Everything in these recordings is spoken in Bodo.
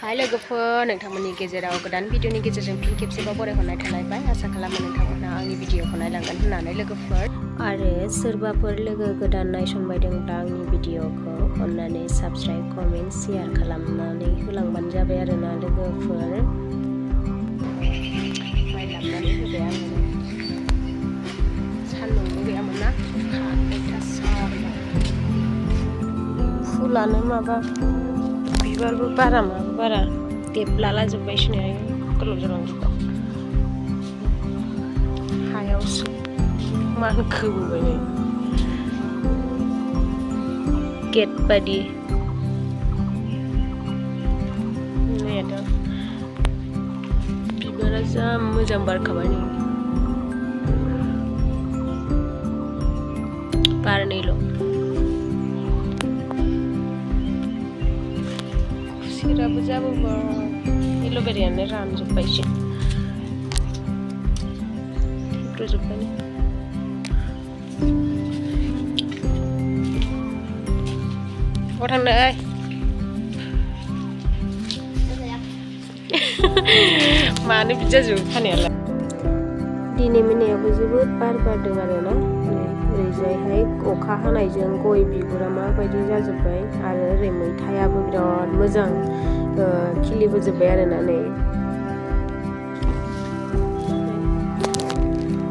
हाय लोगोफोर, नोंथांमोननि गेजेराव गोदान भिडिअनि गेजेरजों फिन खेबसेबाव बरायहरनाय थालायबाय। आसा खालामो नोंथांमोनहा आंनि भिडिअखौ नायलांगोन होननानै लोगोफोर। आरो सोरबाफोर लोगो गोदान नायसनबायदोंब्ला आंनि भिडिअखौ अननानै साबस्क्राइब, कमेन्ट, शेयार खालामनानै होलांबानो जाबाय आरोना लोगोफोर। माइ लाबोनानै होबाय आङो। सान्दुंबो गैयामोन ना, अयथासार फुलानो माबा बिबारबो बारा माबा बारा देबलाला जोब्बायसो नै गोलाव जालांजोब्बाय। हायावसो मानखोबोबाय नै गेट बायदि। नै दा बिबारा जा मोजां बारखाबाय नै, बारनैल'। खुसेराबो जाबोबाय, एल'बेरायानो रानजोब्बायसो, थैब्रजोब्बाय। बहा थांनो ओइ? मानो बिदि जाजोबो खानायालाय? दिनै मोनायावबो जोबोद बार बारदों आरोना। ओरैजायहाय अखा हानायजों गय बिगुरा माबायदि जाजोब्बाय, आरो ओरै मैथायाबो बिराद मोजां खिलिबोजोब्बाय आरोना नै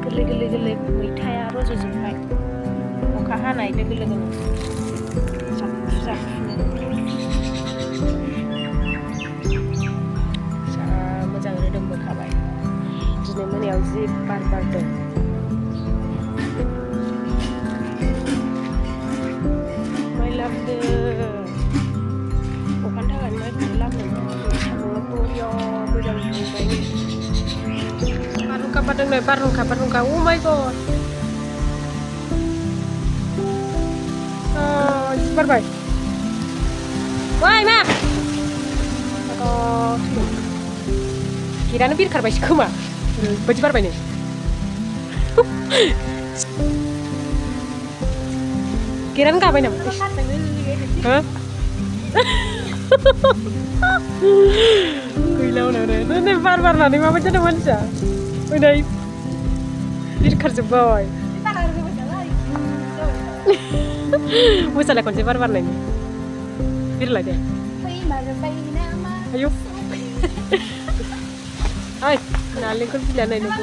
गोरलै गोरलै गोरलै मैथाया रज'जोब्बाय अखा हानाय लोगो लोगोनो जाफु जाफुनो। जा मोजां रोदोमबोखाबाय। दिनै मोनायाव जि बार बारदों। माइ लामदो, अखानि थाखायनो माइखौनो लामनो सान्दुङाबो बरिया मोजां दुंबाय नै। बारहुंखा बारदों नै, बारहुंखा बारहुंखा। अ माइ गड, जि बारबाय। ओइ मा गेटानो बिरखारबायसो खोमा, ओरैबायदि बारबाय नै। गेटानो गाबाय नामा? गैला उनावनो नै बार बारनानै माबायदि जादों मानसिया, नै बिरखारजोब्बाय। मोसालाय खनसे बार बारनायनि बिरलाय दे। आयौ ओइ नालेंखर बिलाइ नाय नोंखौ।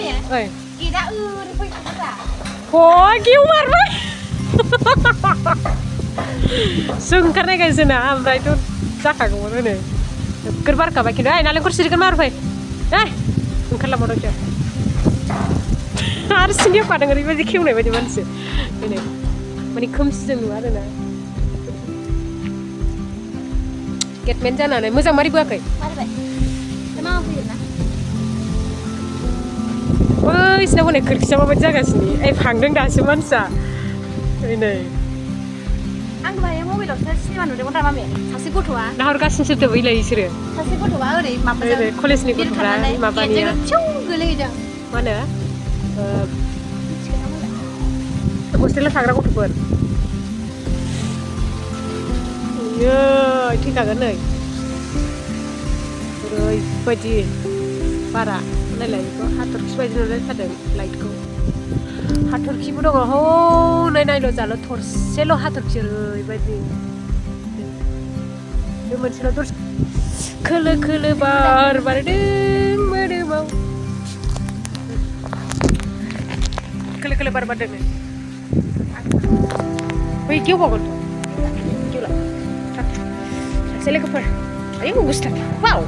ओइ गेव मारबाय। जों ओंखारनायगायसोना, ओमफ्रायथ' जाखागौमोन होनो नोगोर बारखाबाय। खिन्थु ओइ नालेंखर सिरिगोन मारबाय। ओंखारलांबावदोंसो आरो सिंनि होफादों, ओरैबायदि खेवनाय बायदि मानसि बेनो, माने खोमसिजों नुवा आरोना। गेटमेन जानानै मोजां मारिबोआखै? बैसिना हनै खोरखिया माबायदि जागासिनो। ओइ फांदों दासो मानसिया। ओइ नै आं दहाय मबाइलावसो सिनेमा नुदोंमोन मामि, सासे गथ'आ नाहरगासिनोसो बैलाय बिसोरो। सासे गथ'आ ओरै माबाजों कलेजनि गथ'फ्रा माबानिया गोलैहैदों। मा होनो हस्टेलाव थाग्रा गथ'फोर। ओइ थैखागोन नै, ओरैबायदि बारा। नायलाय बेखौ हाथरखि बायदि नुलायथारदों लाइटखौ। हाथरखिबो दङ हनै नायल' जाल' थरसेल' हाथरखि, ओरैबायदि। बे मोनसेल' दरसे खोलो खोलो बार बारदों मोदोमाव, खोलो खोलो बार बारदों नै। बै गेवबावगोनथ' गेवला सासे लोगोफोर। आयौ गुस्थार, वाव।